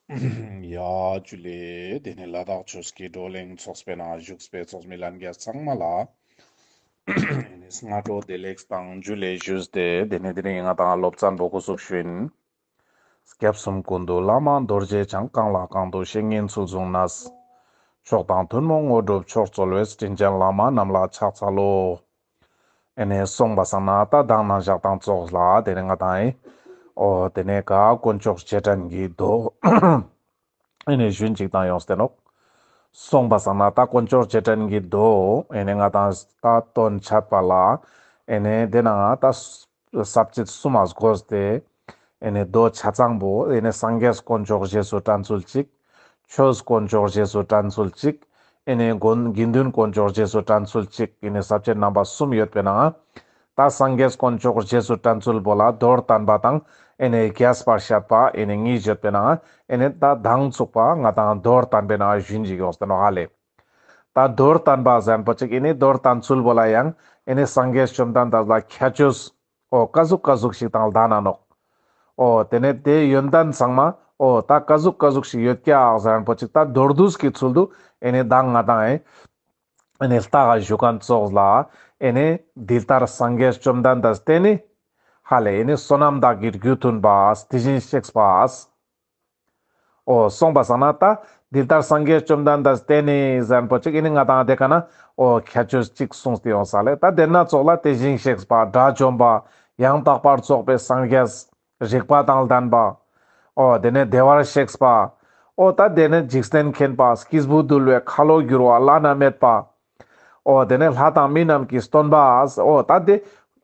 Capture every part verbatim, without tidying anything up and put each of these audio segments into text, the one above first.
ཡ་ཇུ་ལེ། དེ་ནས་ལ་དྭགས་ཆོས་ཀྱི་བགྲོ་གླེང་ཚོགས་པའི་ནང་བཞུགས་པའི་ཚོགས་མི་ལྷན་རྒྱས་ཚང་མ་ལ་སྔ་དྲོ་བདེ་ལེགས་དང་ཇུ་ལེ་ཞུས་ཏེ། དེ་ནས་དེ་རིང་ང་དང་སློབ་ཚན་པོ་སྐུ་གཟུགས་ཞུ་ཡིན། སྐྱབས་གསུམ་ཀུན་འདུས་བླ་མ་རྡོ་རྗེ་འཆང་། གང་ལ་གང་འདུལ་བཤེས་གཉེན་ཚུལ་བཟུང་ནས། མཆོག་དང་ཐུན་མོང་དངོས་གྲུབ་མཆོག་སྩོལ་བའི། དྲིན་ཅན་བླ་མ་རྣམས་ལ་ཕྱག་འཚལ་ལོ། ཨེ་ནས་སོང་པ་སང་ན་ད་མདང་ནང་ཞག་དང་ཙོགས་ལ་དེ་ནས་ང་དང་ཨེ་འོ་དེ་ནས་ག་དཀོན་མཆོག་རྗེས་དྲན་གྱི་མདོ་ཨེ་ནས་ཞུན་ཅིག་དང་ཡོངས་ཏེ་ནོག། སོང་པ་སང་ན་ད་དཀོན་མཆོག་རྗེས་དྲན་གྱི་མདོ་ཨེ་ནས་ང་དང་ད་དོན་ཆད་པ་ལ་ཨེ་ནས་དེ་ནང་ད་ས་བཅད་གསུམ་མ་བགོས་ཏེ་ཨེ་ནས་མདོ་ཆ་ཚང་པོ་ཨེ་ནས་སངས་རྒྱས་དཀོན་མཆོག་རྗེས་སུ་དྲན་ཚུལ་གཅིག། ཆོས་དཀོན་མཆོག་རྗེས་སུ་དྲན་ཚུལ་གཅིག། ཨེ་ནས་དགེ་འདུན་དཀོན་མཆོག་རྗེས་སུ་དྲན་ཚུལ་གཅིག་ཨེ་ནས་ས་བཅད་རྣམ་པ་གསུམ་ཡོད་པའི་ནང་ད་སངས་རྒྱས་དཀོན་མཆོག་རྗེས་སུ་དྲན་ཚུལ་པོ་ལ་མདོར་བསྟན་པ་དང་ཨེ་ནས་རྒྱས་པར་བཤད་པ་ཨེ་ནས་གཉིས་ཡོད་པའི་ནང་ཨེ་ནས་ད་མདང་ཚུགས་པ་ང་དང་མདོར་བསྟན་པའི་ནང་ཞུན་ཅིག་ཡོངས་ཏེ་ནོག་ཧ་ལེ། ད་མདོར་བསྟན་པ་ཟེར་མཁན་པོ་ཅིག་ཨེ་ནི་མདོར་བསྟན་ཚུལ་པོ་ལ་ཡང་ཨེ་ནི་སངས་རྒྱས་བཅོམ་ལྡན་འདས་ལ་ཁྱད་ཆོས་འོ་ཀ་ཟུག་ཀ་ཟུག་ཞིག་དང་ལྡན་ན་ནོག། འོ་དེ་ནས་དེ་ཡོན་ཏན་ཚང་མ་འོ་ད་ཀ་ཟུག་ཀ་ཟུག་ཞིག་ཡོད་ཀྱག་ཟེར་མཁན་པོ་ཅིག་ད་མདོར་བསྡུས་ཀྱི་ཚུལ་དུ་ཨེ་ནི་མདང་ང་དང་ཨེ་ཨེ་ནི་ལྟ་ག་ཞུ་མཁན་ཙོགས་ལ་ཨེ་ནི་འདི་ལྟར་སངས་རྒྱས་བཅོམ་ལྡན་འདས་བསྟེན་ནས་ཧ་ལེ་ཨེ་ནི་བསོད་ནམས་དག་གི་རྒྱུ་མཐུན་པ་དེ་བཞིན་གཤེགས་པ། འོ་སོང་པ་སང་ན་ད་འདི་ལྟར་སངས་རྒྱས་བཅོམ་ལྡན་འདས་བསྟེན་ནས་ཟེར་མཁན་པོ་ཅིག་ཨེ་ནི་ང་དང་དེ་ཀ་ན་འོ་ཁྱད་ཆོས་གཅིག་གསུངས་ཏེ་ཡོང་ས་ལེ། ད་དེ་ན་ཙོགས་ལ་དེ་བཞིན་གཤེགས་པ་དགྲ་བཅོམ་པ་ཡང་དག་པར་རྫོགས་པའི་སངས་རྒྱས་རིག་པ་དང་ལྡན་པ། འོ་དེ་ནས་བདེ་བར་གཤེགས་པ། འོ་ད་དེ་ནས་འཇིག་རྟེན་མཁྱེན་པ་སྐྱེས་བུ་འདུལ་བའི་ཁ་ལོ་བསྒྱུར་བ་བླ་ན་མེད་པ། འོ་དེ་ནས་ལྷ་དང་མི་རྣམས་ཀྱི་སྟོན་པ། འོ་ད་དེ་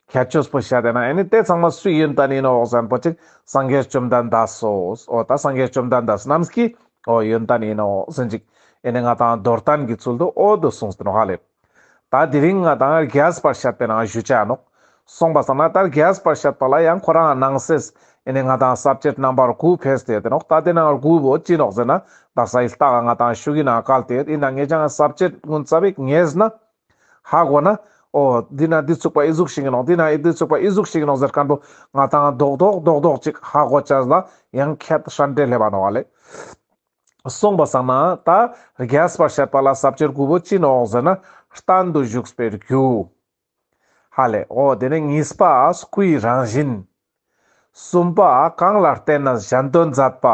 ཁྱད་ཆོས་པོ་བཤད་དེ་ན་ཨེ་ནི་དེ་ཚང་མ་སུའི་ཡོན་ཏན་ཡིན་ནོག་ཟེར་མཁན་པོ་ཅིག་སངས་རྒྱས་བཅོམ་ལྡན་འདས་སོ། འོ་ད་སངས་རྒྱས་བཅོམ་ལྡན་འདས་རྣམས་ཀྱི་འོ་ཡོན་ཏན་ཡིན་ནོག་ཟེར་ཅིག་ཨེ་ནི་ང་དང་མདོར་བསྟན་གྱི་ཚུལ་དུ་འོ་དེ་གསུངས་ཏེ་ནོག་ཧ་ལེ། ད་དེ་རིང་ང་དང་རྒྱས་པར་བཤད་པའི་ནང་ཞུ་ཆ་ནོག། སོང་པ་སང་ན་ད་རྒྱས་པར་བཤད་པ་ལ་ཡང་ཁོ་རང་ནང་གསེས་ཨེ་ནི་ང་དང་ས་བཅད་རྣམ་པ་དགུ་ཕེས་ཏེ་ཡོད་དེ་ནོག། ད་དེ་ནང་དགུ་བོ་ཅི་ནོག་ཟེར་ན་ད་ས་ཡི་ལྟ་ག་ང་དང་ཞུ་གི་ན་གལ་ཏེ་ཡིན་ན་ངེད་ཅག་ས་བཅད་ཀུན་རྩ་བའི་ངེས་ན་ཧ་གོ་ན་འོ་འདི་ན་འདི་ཚུགས་པ་ཨི་ཟུག་ཞིག་ཡིན་ནོག། འདི་ན་འདི་ཚུགས་པ་ཨི་ཟུག་ཞིག་ཡིན་ནོག་ཟེར་མཁན་པོ་ང་དང་རྡོག་རྡོག་རྡོག་རྡོག་ཅིག་ཧ་གོ་ཆ་ལ་ཡང་ཁྱད་ཧྲན་ཏེ་སླེབས་པ་ནོག་ཨ་ལེ། སོང་པ་སང་ན་ད་རྒྱས་པར་བཤད་པ་ལ་ས་བཅད་དགུ་བོ་ཅི་ནོག་ཟེར་ན་བརྟན་དུ་བཞུགས་པའི་རྒྱུ། ཧ་ལེ། འོ་དེ་ནས་གཉིས་པ་སྐུའི་རང་བཞིན། གསུམ་པ་གང་ལ་བརྟེན་ནས་གཞན་དོན་མཛད་པ།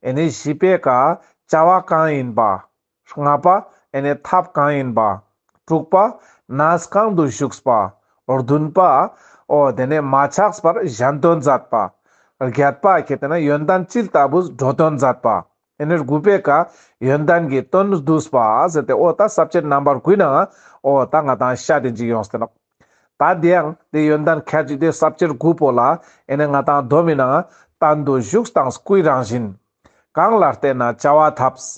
ཨེ་ནི་བཞི་པའི་ཀ་བྱ་བ་གང་ཡིན་པ། ལྔ་པ་ཨེ་ནི་ཐབས་གང་ཡིན་པ། དྲུག་པ་གནས་གང་དུ་བཞུགས་པ། བདུན་པ་འོ་དེ་ནས་མ་ཆགས་པར་གཞན་དོན་མཛད་པ། བརྒྱད་པ་ཁེ་དེ་ན་ཡོན་ཏན་ཅི་ལྟ་བུས་འགྲོ་དོན་མཛད་པ། ཨེ་ནི་དགུ་པའི་ཀ་ཡོན་ཏན་གྱི་དོན་བསྡུས་པ་ཟེར་ཏེ་འོ་ད་ས་བཅད་རྣམ་པ་དགུའི་ནང་འོ་ད་ང་དང་བཤད་དེ་ཅིག་ཡོངས་ཏེ་ནོག། ད་དེ་ཡང་དེ་ཡོན་ཏན་ཁྱད་ཆོས་དེ་ས་བཅད་དགུ་པོ་ལ་ཨེ་ནི་ང་དང་སྡོམ་མི་ནང་བརྟན་དུ་བཞུགས་དང་སྐུའི་རང་བཞིན། གང་ལ་བརྟེན་ན་བྱ་བ་ཐབས།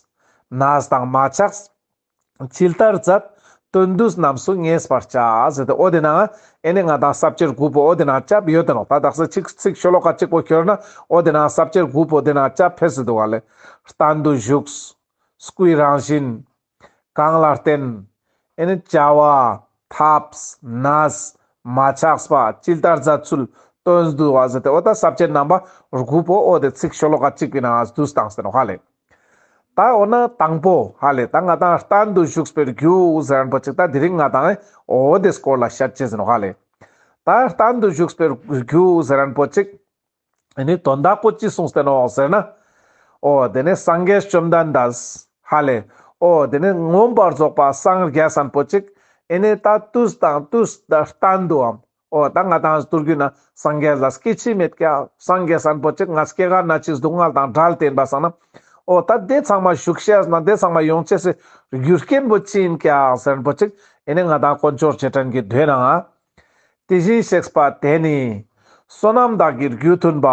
གནས་དང་མ་ཆགས། ཇི་ལྟར་མཛད། དོན་བསྡུས་རྣམས་སུ་ངེས་པར་བྱ་ཟེར་ཏེ་འོ་དེ་ནང་ཨེ་ནི་ང་དང་ས་བཅད་དགུ་པོ་འོ་དེ་ནང་ཅབ་ཡོད་དེ་ནོག། ད་དག་ས་ཚིག་ཚིག་ཤོ་ལོ་ཀ་གཅིག་པོ་ཁྱོར་ན་འོ་དེ་ནང་ས་བཅད་དགུ་པོ་དེ་ནང་ཅབ་ཕེས་སེ་འདུག་ག་ལེ། བརྟན་དུ་བཞུགས། སྐུའི་རང་བཞིན། གང་ལ་བརྟེན། ཨེ་ནི་བྱ་བ། ཐབས། གནས། མ་ཆགས་པ། ཇི་ལྟར་མཛད་ཚུལ། དོན་བསྡུ་བ་ཟེར་ཏེ་འོ་ད་ས་བཅད་རྣམ་པ་དགུ་པོ་འོ་དེ་ཚིག་ཤོ་ལོ་ཀ་གཅིག་པའི་ནང་བསྡུས་བཏང་སྟེ་ནོག་ཧ་ལེ། ད་འོ་ན་དང་པོ་ཧ་ལེ་ད་ང་དང་བརྟན་དུ་བཞུགས་པའི་རྒྱུ་ཟེར་མཁན་པོ་ཅིག་ད་དེ་རིང་ང་དང་འོ་དེ་སྐོར་ལ་བཤད་ཅེས་ནོག་ཧ་ལེ། ད་བརྟན་དུ་བཞུགས་པའི་རྒྱུ་ཟེར་མཁན་པོ་ཅིག་ཨེ་ནི་དོན་དག་པོ་ཅི་གསུངས་ཏེ་ནོག་ཟེར་ན། འོ་དེ་ནས་སངས་རྒྱས་བཅོམ་ལྡན་འདས་ཧ་ལེ། འོ་དེ་ནས་མངོན་པར་རྫོགས་པ་སངས་རྒྱས་མཁན་པོ་ཅིག་ཨེ་ནི་ད་དུས་དང་དུས་ད་བརྟན་དུའམ། འོ་ད་ང་དང་སྟོར་རྒྱུ་ན་སངས་རྒྱས་ལ་སྐྱེ་འཆི་མེད་ཀྱག། སངས་རྒྱས་མཁན་པོ་ཅིག་ང་སྐྱེ་རྒ་ན་འཆིའི་སྡུག་བསྔལ་དང་བྲལ་ཏེ་ཡིན་པ་སང་ན། འོ་ད་དེ་ཚང་མ་བཞུགས་ཤེས་ན་དེ་ཚང་མ་ཡོང་ཅེས་སི་རྒྱུ་རྐྱེན་པོ་ཅི་ཡིན་ཀྱག་ཟེར་མཁན་པོ་ཅིག་ཨེ་ནི་ང་དང་དཀོན་མཆོག་རྗེས་དྲན་གྱི་མདོའི་ནང་ང་། དེ་བཞིན་གཤེགས་པ་དེ་ནི་བསོད་ནམས་དག་གི་རྒྱུ་མཐུན་པ།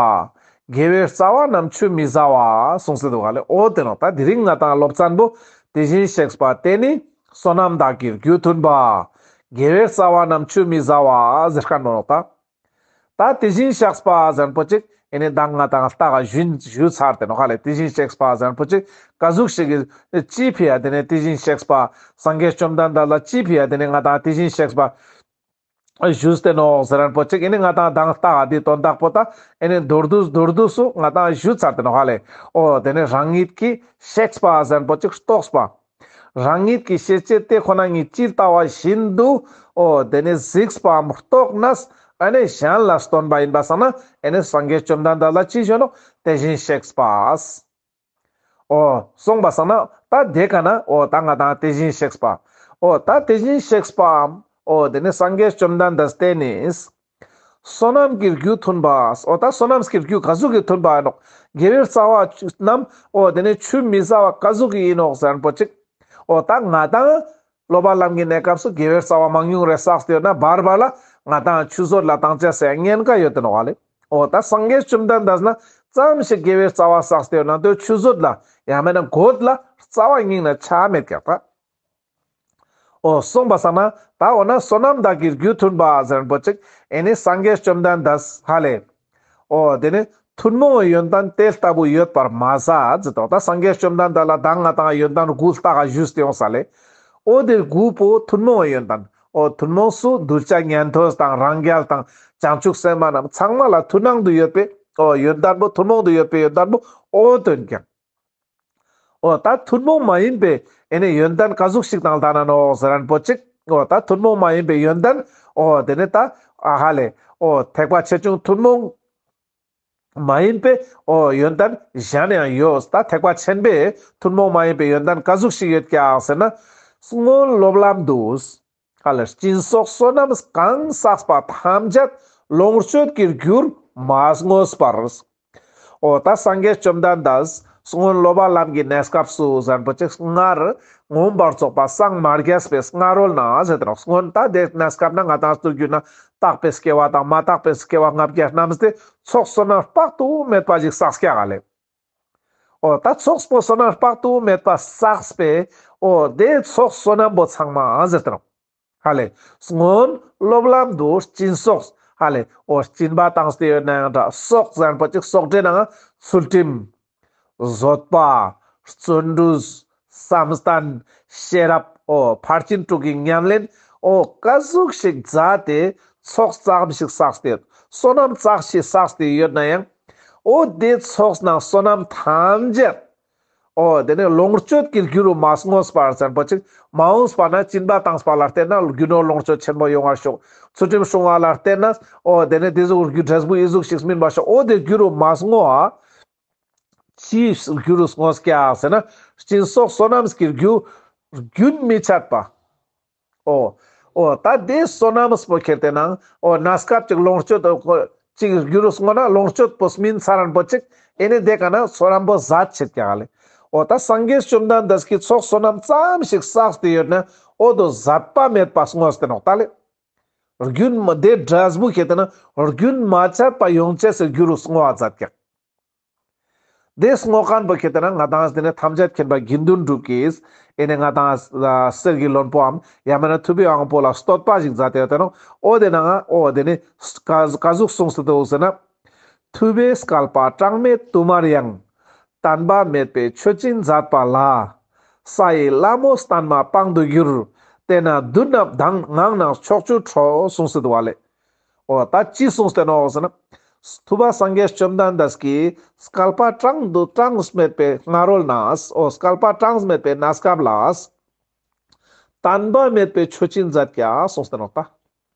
དགེ་བའི་རྩ་བ་རྣམས་ཆུད་མི་ཟ་བ་གསུངས་སེ་འདུག་ག་ལེ། འོ་དེ་ནོག། ད་དེ་རིང་ང་དང་སློབ་ཚན་པོ་དེ་བཞིན་གཤེགས་པ་དེ་ནི་བསོད་ནམས་དག་གི་རྒྱུ་མཐུན་པ། དགེ་བའི་རྩ་བ་རྣམས་ཆུད་མི་ཟ་བ་ཟེར་མཁན་པོ་ནོག་ད། ད་དེ་བཞིན་གཤེགས་པ་ཟེར་མཁན་པོ་ཅིག་ཨེ་ནི་མདང་ང་དང་ལྟ་ག་ཞུན་ཞུ་ཚར་ཏེ་ནོག་ཧ་ལེ། དེ་བཞིན་གཤེགས་པ་ཟེར་མཁན་པོ་ཅིག་ག་ཟུག་ཞིག་གི་ཅི་ཕི་ཡ་དེ་ནས་དེ་བཞིན་གཤེགས་པ་སངས་རྒྱས་བཅོམ་ལྡན་འདས་ལ་ཅི་ཕི་ཡ་དེ་ནས་ང་དང་དེ་བཞིན་གཤེགས་པ་ ཞུས་ཏེ་ནོག་ཟེར་ཁན་པོ་ཅིག་ཨེ་ནི་ང་དང་མདང་ལྟ་འི་དོན་དག་པོ་ད་ཨེ་ནི་མདོར་བསྡུས་མདོར་བསྡུས་སུ་ང་དང་ཞུས་ཚར་ཏེ་ནོག་ཧ་ལེ། འོ་དེ་ནི་རང་ཉིད་ཀྱིས་གཤེགས་པ་ཟེར་ཁན་པོ་ཅིག་རྟོགས་པ། རང་ཉིད་ཀྱི་ཤེས་བྱེད་དེ་ཁོ་ན་ཉིད་ཇི་ལྟ་བ་བཞིན་དུ་འོ་དེ་ནི་གཟིགས་པའམ་རྟོགས་ནས་ཨེ་ནི་གཞན་ལ་སྟོན་པ་ཡིན་པ་སང་ན་ཨེ་ནི་སངས་རྒྱས་བཅོམ་ལྡན་འདས་ལ་ཅི་ཞུ་ནོག་དེ་བཞིན་གཤེགས་པ། འོ་གསུངས་པ་སང་ན་ད་དེ་ཀ་ན་འོ་ད་ང་དང་དེ་བཞིན་གཤེགས་པ། འོ་ད་དེ་བཞིན་གཤེགས་པའམ་འོ་དེ་ནི་སངས་རྒྱས་བཅོམ་ལྡན་འདས་དེ་ནི་བསོད་ནམས་ཀྱི་རྒྱུ་མཐུན་པ། འོ་ད་བསོད་ནམས་ཀྱི་རྒྱུ་ག་ཟུག་གི་མཐུན་པ་ཡིན་ནོག་དགེ་བའི་རྩ་བ་རྣམས་འོ་དེ་ནི་ཆུད་མི་ཟ་བ་ག་ཟུག་གི་ཡིན་ནོག་ཟེར་ཁན་པོ་ཅིག་འོ་ད་ང་དང་སློབ་པ་ལམ་གྱི་གནས་སྐབས་སུ་དགེ་བའི་རྩ་བ་མང་ཉུང་རེ་བསགས་ཏེ་ཡོད་ན་བར་བར་ལ་ང་དང་ཆུད་ཟོས་ལ་བཏང་ཆ་སེ་ཉེན་ཁ་ཡོད་དེ་ནོག་ལེ། འོ་ད་སངས་རྒྱས་བཅོམ་ལྡན་འདས་ན་ཙམ་ཞིག་དགེ་བའི་རྩ་བ་བསགས་ཏེ་ཡོད་ན་དོ་ཆུད་ཟོས་ལ་ཡང་མེད་ན་གོད་ལ་རྩ་བ་ཉིད་ནས་ཆ་མེད་ཀྱག་ད། འོ་གསུངས་པ་སང་ན་ད་འོ་ན་བསོད་ནམས་དག་གི་རྒྱུ་མཐུན་པ་ཟེར་ཁན་པོ་ཅིག་ཨེ་ནི་སངས་རྒྱས་བཅོམ་ལྡན་འདས་ཧ་ལེ། འོ་དེ་ནི་ཐུན་མོང་བའི་ཡོན་ཏན་དེ་ལྟ་བུ་ཡོད་པར་མ་ཟད་ཟེར་ཏོ། ད་སངས་རྒྱས་བཅོམ་ལྡན་འདས་ལ་མདང་ང་དང་ཡོན་ཏན་དགུ་ལྟ་ག་ཞུས་ཏེ་ཡོང་ས་ལེ། འོ་དེ་དགུ་པོ་ཐུན་མོང་བའི་ཡོན་ཏན། འོ་ཐུན་མོང་སུ་གདུལ་བྱ་ཉན་ཐོས་དང་རང་རྒྱལ་དང་བྱང་ཆུབ་སེམས་དཔའ་རྣམས་ཚང་མ་ལ་མཐུན་སྣང་དུ་ཡོད་པའི་འོ་ཡོན་ཏན་པོ་ཐུན་མོང་དུ་ཡོད་པའི་ཡོན་ཏན་པོ་འོ་དོན་ཀྱང་། འོ་ད་ཐུན་མོང་མ་ཡིན་པའི་ཨེ་ནི་ཡོན་ཏན་ག་ཟུག་ཞིག་དང་ལྡན་ན་ནོག་ཟེར་ཁན་པོ་ཅིག་འོ་ད་ཐུན་མོང་མ་ཡིན་པའི་ཡོན་ཏན་འོ་དེ་ནི་ད་ཨ་ཧ་ལེ། འོ་ཐེག་པ་ཆེ་ཆུང་ཐུན་མོང་མ་ཡིན་པའི་འོ་ཡོན་ཏན་གཞན་ཡང་ཡོད། ད་ཐེག་པ་ཆེན་པོའི་ཐུན་མོང་མ་ཡིན་པའི་ཡོན་ཏན་ག་ཟུག་ཞིག་ཡོད་ཀྱག་ཟེར་ན། སྔོན་སློབ་ལམ་དུ་ཧ་ལེ་སྦྱིན་སོགས་བསོད་ནམས་གང་བསགས་པ་ཐམས་ཅད་ལོངས་སྤྱོད་ཀྱི་རྒྱུར་མ་བསྔོས་པར། འོ་ད་སངས་རྒྱས་བཅོམ་ལྡན་འདས་སྔོན་སློབ་པ་ལམ་གྱི་གནས་སྐབས་སུ་ཟེར་ཁན་པོ་ཅིག་སྔར་མངོན་པར་རྫོགས་པ་སངས་མ་རྒྱས་པའི་སྔ་རོལ་ན་ཟེར་ཏེ་ནོག་སྔོན་ད་དེ་གནས་སྐབས་ན་ང་དང་སྟོད་རྒྱུད་ན་དག་པའི་སྐྱེ་བ་དང་མ་དག་པའི་སྐྱེ་བ་ལྔ་བརྒྱ་རྣམས་ཏེ་ཚོགས་བསོད་ནམས་དཔག་ཏུ་མེད་པ་ཞིག་བསགས་ཀྱག་ལེ། འོ་ད་ཚོགས་པོ་བསོད་ནམས་དཔག་ཏུ་མེད་པ་བསགས་པའི་འོ་དེ་ཚོགས་བསོད་ནམས་པོ་ཚང་མ་ཟེར་ཏེ་ནོག་ཧ་ལེ། སྔོན་སློབ་ལམ་དུ་སྦྱིན་སོགས་ཧ་ལེ། འོ་སྦྱིན་པ་བཏང་སྟེ་ཡོད་ན་ཡང་འདྲ། སོགས་ཟེར་ཁན་པོ་ཅིག་སོགས་འདྲེ་ནང་ཚུལ་ཁྲིམས། བཟོད་པ། བརྩོན་འགྲུས། བསམ་གཏན། ཤེས་རབ། འོ་ཕར་ཕྱིན་དྲུག་གི་ཉམས་ལེན། འོ་ག་ཟུག་ཞིག་མཛད་དེ་ཚོགས་ཙམ་ཞིག་བསགས་ཏེ་ཡོད། བསོད་ནམས་ཙམ་ཞིག་བསགས་ཏེ་ཡོད་ན་ཡང་། འོ་དེ་ཚོགས་ནང་བསོད་ནམས་ཐམས་ཅད། འོ་དེ་ནི་ལོངས་སྤྱོད་ཀྱི་རྒྱུ་རུ་མ་བསྔོས་པར་ཟེར་ཁན་པོ་ཅིག་མ་འོངས་པ་ན་སྦྱིན་པ་བཏང་པ་ལ་བརྟེན་ན་རྒྱུ་ནོར་ལོངས་སྤྱོད་ཆེན་པོ་ཡོང་བར་ཤོག་ཚུལ་ཁྲིམས་སྲུང་བ་ལ་བརྟེན་ན་འོ་དེ་ནི་དེ་ཟུག་རྒྱུ་འབྲས་བུ་ཨི་ཟུག་ཞིག་སྨིན་པར་ཤོག་འོ་དེ་རྒྱུ་རུ་མ་བསྔོ་བ། ཅིའི་རྒྱུ་རུ་བསྔོས་ཀྱག་ཟེར་ན། སྦྱིན་སོགས་བསོད་ནམས་ཀྱི་རྒྱུ་རྒྱུན་མི་འཆད་པ། འོ། འོ་ད་དེ་བསོད་ནམས་པོ་ཁྱེར་ཏེ་ནང་འོ་གནས་སྐབས་ཅིག་ལོངས་སྤྱོད་ཅིག་རྒྱུ་རུ་བསྔོ་ན་ལོངས་སྤྱོད་པོ་སྨིན་ཚར་རན་པོ་ཅིག་ཨེ་ནི་དེ་ཀ་ན་བསོད་ནམས་པོ་ཟད་ཆེད་ཀྱག་ལེ། འོ་ད་སངས་རྒྱས་བཅོམ་ལྡན་འདས་ཀྱི་ཚོགས་བསོད་ནམས་ཙམ་ཞིག་བསགས་ཏེ་ཡོད་ན་འོ་དོ་ཟད་པ་མེད་པ་བསྔོས་ཏེ་ནོག་ད་ལེ། རྒྱུན་མ་དེ་འབྲས་བུ་ཁྱེར་ཏེ་ན་རྒྱུན་མ་ཆད་པ་ཡོང་ཅེས་སི་རྒྱུ་རུ་བསྔོ་བ་མཛད་ཀྱག་དེ་བསྔོ་མཁན་པོ་ཁྱེར་ཏེ་ན་ང་དང་དེ་ནི་ཐམས་ཅད་མཁྱེན་པ་དགེ་འདུན་གྲུབ་ཀྱིས་ཨེ་ནི་ང་དང་གསེར་གྱི་ལྷུན་པོའམ་ཡང་མེད་ན་ཐུབ་པའི་དབང་པོ་ལ་བསྟོད་པ་ཞིག་མཛད་དེ་ཡོད་དེ་ནོག་འོ་དེ་ནང་འོ་དེ་ནི་ག་ག་ཟུག་གསུངས་སུ་འདུག་ཟེར་ན། ཐུབ་པའི་སྐལ་པ་གྲངས་མེད་དུ་མར་ཡང་། བསྟན་པ་མེད་པའི་མཆོད་སྦྱིན་མཛད་པ་ལ། ས་ཡི་ལྷ་མོ་བསྟན་མ་སྤང་དུ་གྱུར། དེ་ན་བདུད་རྣམས་དང་ངང་ན་ཕྱོགས་བཅུར་འཕྲོ། གསུངས་སུ་འདུག་བ་ལེ། འོ་ད་ཅི་གསུངས་ཏེ་ནོག་ཟེར་ན། ཐུབ་པ་སངས་རྒྱས་བཅོམ་ལྡན་འདས་ཀྱིས་སྐལ་པ་གྲངས་དུ་གྲངས་མེད་པའི་སྔ་རོལ་ན། འོ་སྐལ་པ་གྲངས་མེད་པའི་གནས་སྐབས་ལ། བསྟན་པ་མེད་པའི་མཆོད་སྦྱིན་མཛད་ཀྱག་གསུངས་ཏེ་ནོག་ད།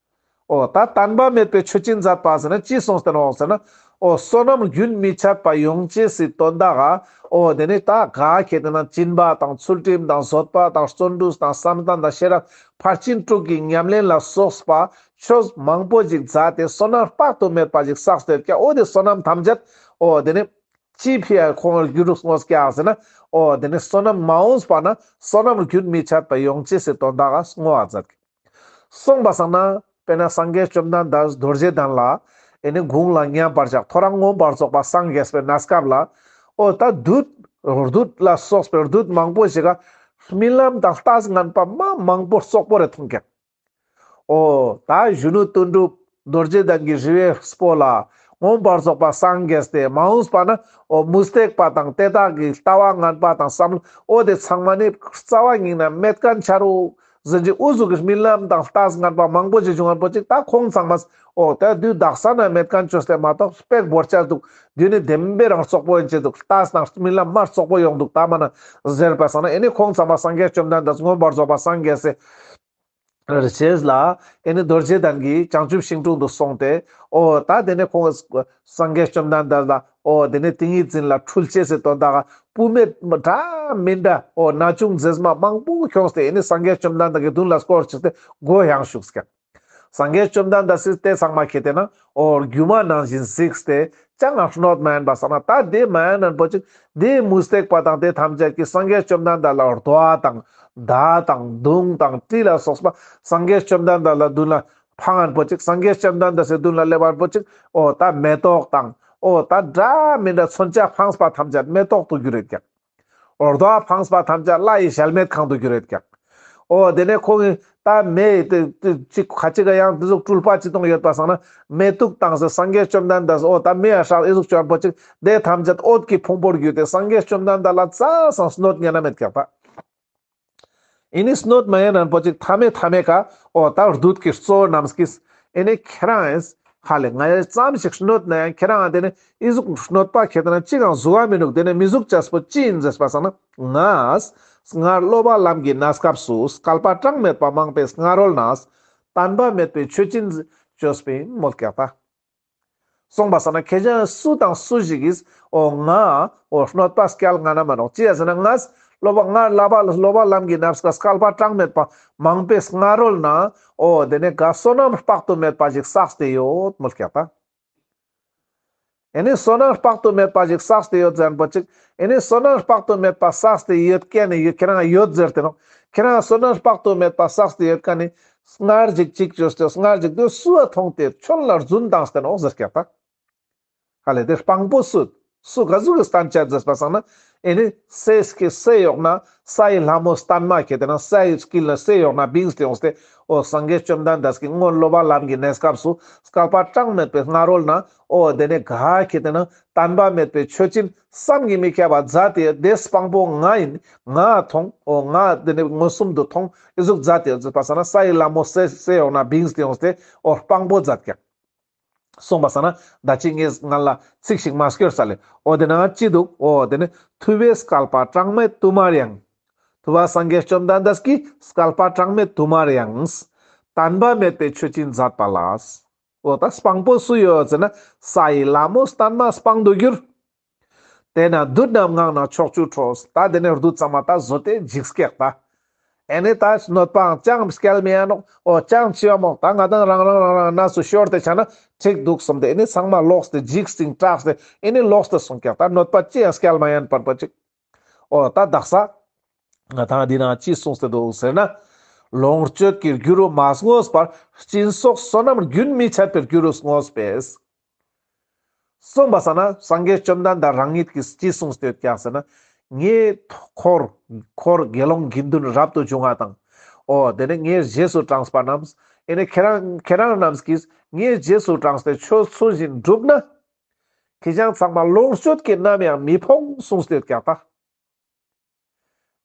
འོ་ད་བསྟན་པ་མེད་པའི་མཆོད་སྦྱིན་མཛད་པ་ཟེར་ན་ཅི་གསུངས་ཏེ་ནོག་ཟེར་ན། འོ་བསོད་ནམས་རྒྱུན་མི་འཆད་པ་ཡོང་ཅེས་སི་དོན་དག་ག་འོ་དེ་ནི་ད་ག་ཁྱེར་ཏེ་ན་སྦྱིན་པ་དང་ཚུལ་ཁྲིམས་དང་བཟོད་པ་དང་བརྩོན་འགྲུས་དང་བསམ་གཏན་དང་ཤེས་རབ་ཕར་ཕྱིན་དྲུག་གི་ཉམས་ལེན་ལ་སོགས་པ་ཆོས་མང་པོ་ཞིག་མཛད་དེ་བསོད་ནམས་དཔག་ཏུ་མེད་པ་ཞིག་བསགས་ཏེ་ཡོད་ཀྱག་འོ་དེ་བསོད་ནམས་ཐམས་ཅད་འོ་དེ་ནི་ཅི་ཕི་ཡ་ཁོང་རྒྱུ་རུ་བསྔོས་ཀྱག་ཟེར་ན། འོ་དེ་ནི་བསོད་ནམས་མ་འོངས་པ་ན་བསོད་ནམས་རྒྱུན་མི་འཆད་པ་ཡོང་ཅེས་སི་དོན་དག་ག་བསྔོ་བ་མཛད་ཀྱག་གསུངས་པ་སང་ན་དཔེར་ན་སངས་རྒྱས་བཅོམ་ལྡན་འདས་རྡོ་རྗེ་གདན་ལ་ཨེ་ནི་དགུང་ལ་མཉམ་པར་བཞག་ཐོ་རངས་མངོན་པར་རྫོགས་པ་སངས་རྒྱས་པའི་གནས་སྐབས་ལ། འོ་ད་བདུད་བདུད་ལ་སོགས་པའི་བདུད་མང་པོ་ཞིག་ག་རྨི་ལམ་དང་ལྟས་ངན་པ་མ་མང་པོ་རྩོག་པོ་རེ་མཐོང་ཀྱག་འོ་ད་གཞོན་ནུ་དོན་གྲུབ་རྡོ་རྗེ་གདན་གྱི་རི་བོའི་སྤོ་ལ་མངོན་པར་རྫོགས་པ་སངས་རྒྱས་ཏེ་མ་འོངས་པ་ན་འོ་མུ་སྟེགས་པ་དང་དེ་དག་གི་ལྟ་བ་ངན་པ་དང་བསམ་བློ་འོ་དེ་ཚང་མ་ནི་རྩ་བ་ཉིད་ནས་མེད་མཁན་ཆ་རུ་ ཟེར་གྱི་འུ་ཟུག་གི་རྨི་ལམ་དང་ལྟས་ངན་པ་མང་པོ་ཞིག་བྱུང་ངན་པོ་ཅིག་ད་ཁོང་ཚང་མ་འོ་ད་དུས་དག་ས་ན་མེད་མཁན་བཅོས་ཏེ་མ་གཏོགས་དཔེ་བོར་ཆ་འདུག་དུས་ནི་བདེན་པའི་རང་རྩོག་པོ་ཡིན་ཅེས་འདུག་ལྟས་དང་རྨི་ལམ་མ་རྩོག་པོ་ཡོང་འདུག་ད་མ་ན་ཟེར་བ་སང་ན་ཨེ་ནི་ཁོང་ཚང་མ་སངས་རྒྱས་བཅོམ་ལྡན་འདས་མངོན་པར་རྫོགས་པ་སངས་རྒྱས་སེ་རེ་ཆེས་ལ་ཨེ་ནི་རྡོ་རྗེ་གདན་གྱི་བྱང་ཆུབ་ཤིང་དྲུང་དུ་སོང་སྟེ་འོ་ད་དེ་ནས་ཁོང་སངས་རྒྱས་བཅོམ་ལྡན་འདས་ལ་འོ་དེ་ནས་ཏིང་ངེ་འཛིན་ལ་འཁྲུལ་ཆེས་སི་དོན་དག་བུད་མེད་འདྲ་མི་འདྲ་འོ་ན་ཆུང་མཛེས་མ་མང་པོ་ཁྱོངས་ཏེ་ཨེ་ནི་སངས་རྒྱས་བཅོམ་ལྡན་འདས་ཀྱི་མདུན་ལ་སྐོར་ཅིག་སྟེ་སྒོ་ཡང་ཞུགས་ཀྱང་། སངས་རྒྱས་བཅོམ་ལྡན་འདས་སི་དེ་ཚང་མ་ཁྱེད་དེ་ན་འོ་སྒྱུ་མ་ནང་བཞིན་གཟིགས་ཏེ་ཅང་ང་གནོད་མ་ཡིན་པ་སང་ན་ད་དེ་མ་ཡིན་ནན་པོ་ཅིག་དེ་མུ་སྟེགས་པ་དང་དེ་ཐམས་ཅད་ཀྱིས་སངས་རྒྱས་བཅོམ་ལྡན་འདས་ལ་རྡོ་དང་མདའ་དང་མདུང་དང་གྲི་ལ་སོགས་པ་སངས་རྒྱས་བཅོམ་ལྡན་འདས་ལ་མདུན་ལ་འཕང་ངན་པོ་ཅིག་སངས་རྒྱས་བཅོམ་ལྡན་འདས་སི་མདུན་ལ་སླེབས་པ་པོ་ཅིག་འོ་ད་མེ་ཏོག་དང་འོ་ད་འདྲ་མི་འདྲ་མཚོན་ཆ་འཕངས་པ་ཐམས་ཅད་མེ་ཏོག་ཏུ་གྱུར་ཡོད་ཀྱང་། འོ་རྡོ་འཕངས་པ་ཐམས་ཅད་ལྷ་ཡི་གཞལ་མེད་ཁང་དུ་གྱུར་ཡོད་ཀྱང་། འོ་དེ་ནས་ཁོང་གིས་ད་མེ་དེ་དེ་ཅིག་ཁ་ཅིག་ག་ཡང་དེ་ཟུག་སྤྲུལ་པ་ཅི་གཏོང་ཡོད་པ་སང་ན་མེ་ཏོག་དང་སེ་སངས་རྒྱས་བཅོམ་ལྡན་འདས་འོ་ད་མེ་ཡ་ཧྲག་ཨེ་ཟུག་བཅོམ་པོ་ཅིག་དེ་ཐམས་ཅད་འོད་ཀྱི་ཕུང་པོར་གྱུར་ཏེ་སངས་རྒྱས་བཅོམ་ལྡན་འདས་ལ་རྩ་སང་གནོད་ཉན་ན་མེད་ཀྱག་ད། ཨེ་ནི་གནོད་མ་ཉན་ནན་པོ་ཅིག་མཐའ་མའི་མཐའ་མའི་ཀ་འོ་ད་བདུད་ཀྱི་གཙོ་བོ་རྣམས་ཀྱིས་ཨེ་ནི་ཁྱེད་རང་ཨེ་ཧ་ལེ་ང་ཡ་ཙམ་ཞིག་གནོད་ན་ཡང་ཁྱེད་རང་དེ་ནི་ཨི་ཟུག་གནོད་པ་ཁྱེད་རང་ཅི་གང་བཟོ་བ་མི་ནུག་དེ་ནི་མི་ཟུག་ཅེས་པོ་ཅི་ཡིན་ཟེར་པ་སང་ན་ང་སྔར་སློབ་པ་ལམ་གྱི་གནས་སྐབས་སུ་བསྐལ་པ་གྲངས་མེད་པ་མང་པོའི་སྔ་རོལ་ན་བསྟན་པ་མེད་པའི་ཆོས་ཅན་བཅོས་པའི་མོལ་ཀྱག་ད། གསུངས་པ་སང་ན་ཁྱེད་ཅག་སུ་དང་སུ་ཞིག་གིས་འོ་ང་འོ་གནོད་པ་སྐྱལ་ང་ན་མ་ནོག་ཅི་ཡ་ཟེར་ན་ང་སློབ་པ་ང་བསླབ་པ་བསླབ་པ་ལམ་གྱི་གནས་སྐབས་བསྐལ་པ་གྲངས་མེད་པ་མང་པོའི་སྔ་རོལ་ན་འོ་དེ་ནས་ག་བསོད་ནམས་དཔག་ཏུ་མེད་པ་ཞིག་བསགས་ཏེ་ཡོད་མོལ་ཀྱག་ད། ཨེ་ནི་བསོད་ནམས་དཔག་ཏུ་མེད་པ་ཞིག་བསགས་ཏེ་ཡོད་ཟེར་པོ་ཅིག་ཨེ་ནི་བསོད་ནམས་དཔག་ཏུ་མེད་པ་བསགས་ཏེ་ཡོད་ཀྱག་ནི་ཡོད་ཁྱེད་རང་ཡོད་ཟེར་ཏེ་ནོག་ཁྱེད་རང་བསོད་ནམས་དཔག་ཏུ་མེད་པ་བསགས་ཏེ་ཡོད་ཀྱག་ནི་སྔར་ཅིག་ཅིག་བཅོས་ཏེ་སྔར་ཅིག་དེ་སུ་ཨ་མཐོང་སྟེ་ཁྱོད་ལ་རྫུན་བཏང་སྟེ་ནོག་ཟེར་ཀྱག་ད། ཧ་ལེ་དེ་དཔང་པོ་སུ། སུ་ག་ཟུག་གི་སྟན་ཅད་ཟེར་པ་སང་ན། ཨེ་ནི་སའི་སྐྱིལ་སའི་འོག་ན་སའི་ལྷ་མོ་བསྟན་མ་ཁྱེད་དེ་ན་སའི་སྐྱིལ་ན་སའི་འོག་ན་བིངས་ཏེ་ཡོངས་ཏེ། འོ་སངས་རྒྱས་བཅོམ་ལྡན་འདས་ཀྱི་སྔོན་སློབ་པ་ལམ་གྱི་གནས་སྐབས་སུ་བསྐལ་པ་གྲངས་མེད་པའི་སྔ་རོལ་ན། འོ་དེ་ནས་ག་ཁྱེད་དེ་ན་བསྟན་པ་མེད་པའི་ཆོས་ཅན་བསམ་གྱིས་མི་ཁྱབ་པ་མཛད་དེ་དེ་དཔང་པོ་ང་ཡིན། ང་མཐོང་། འོ་ང་དེ་ནས་མངོན་སུམ་དུ་མཐོང་ཨི་ཟུག་མཛད་དེ་ཟེར་པ་སང་ན་སའི་ལྷ་མོ་སའི་སའི་འོག་ན་བིངས་ཏེ་ཡོངས་ཏེ་འོ་དཔང་པོ་མཛད་ཀྱག་གསུངས་པ་སང་ན་ད་ཅི་ངས་ང་ལ་ཚིག་ཞིག་མ་སྐྱོར་ས་ལེ། འོ་དེ་ན་ཅི་འདུག་འོ་དེ་ནི་ཐུབ་པས་བསྐལ་པ་གྲངས་མེད་དུ་མར་ཡང་། ཐུབ་པ་སངས་རྒྱས་བཅོམ་ལྡན་འདས་ཀྱིས་བསྐལ་པ་གྲངས་མེད་དུ་མར་ཡང་། བསྟན་པ་མེད་པའི་ཆོས་ཅན་མཛད་པ་ལ། འོ་ད་དཔང་པོ་སུ་ཡོད་ཟེར་ན་སའི་ལྷ་མོ་བསྟན་མ་དཔང་དུ་གྱུར། དེས་ན་བདུད་རྣམས་ངང་ན་ཕྱོགས་བཅུར་འཕྲོས། ད་དེ་ནས་བདུད་ཚང་མ་ད་བཟོད་དེ་འཇིགས་སྐྱེག་ད། ཨེ་ནི་ད་གནོད་པའང་ཅང་སྐྱལ་མི་ཡ་ནོག་འོ་ཅང་ཅི་བ་མོག་ད་ང་དང་རང་རང་རང་རང་གནས་སུ་ཤོར་ཏེ་ཆ་ན་འགྲིག་འདུག་གསུངས་ཏེ་ཨེ་ནི་ཚང་མ་ལོགས་ཏེ་འཇིགས་ཤིང་སྐྲག་སྟེ་ཨེ་ནི་ལོགས་ཏེ་སོང་ཀྱག་ད་གནོད་པ་ཅི་ཡང་སྐྱལ་མ་ཡན་པར་པ་ཅིག་འོ་ད་དག་ས་ང་དང་འདི་ན་ཅི་གསུངས་ཏེ་འདུག་ཟེར་ན། ལོངས་སྤྱོད་ཀྱི་རྒྱུ་རུ་མ་བསྔོས་པར། སྦྱིན་སོགས་བསོད་ནམས་རྒྱུན་མི་འཆད་པའི་རྒྱུ་རུ་བསྔོས་པས། གསུངས་པ་སང་ན་སངས་རྒྱས་བཅོམ་ལྡན་འདས་རང་ཉིད་ཀྱིས་ཅི་གསུངས་ཏེ་ཡོད་ཀྱག་ཟེར་ན། ངའི་འཁོར་འཁོར་དགེ་སློང་དགེ་འདུན་རབ་ཏུ་བྱུང་བ་དང་། འོ་དེ་ནས་ངའི་རྗེས་སུ་འབྲངས་པ་རྣམས། ཨེ་ནི་ཁྱེད་རང་ཁྱེད་རང་རྣམས་ཀྱིས་ངའི་རྗེས་སུ་འབྲངས་ཏེ་ཆོས་ཚུལ་བཞིན་བསྒྲུབས་ན། ཁྱེད་ཅག་ཚང་མ་ལོངས་སྤྱོད་ཀྱིས་ནམ་ཡང་མི་ཕོངས་གསུངས་ཏེ་ཡོད་ཀྱག་ད།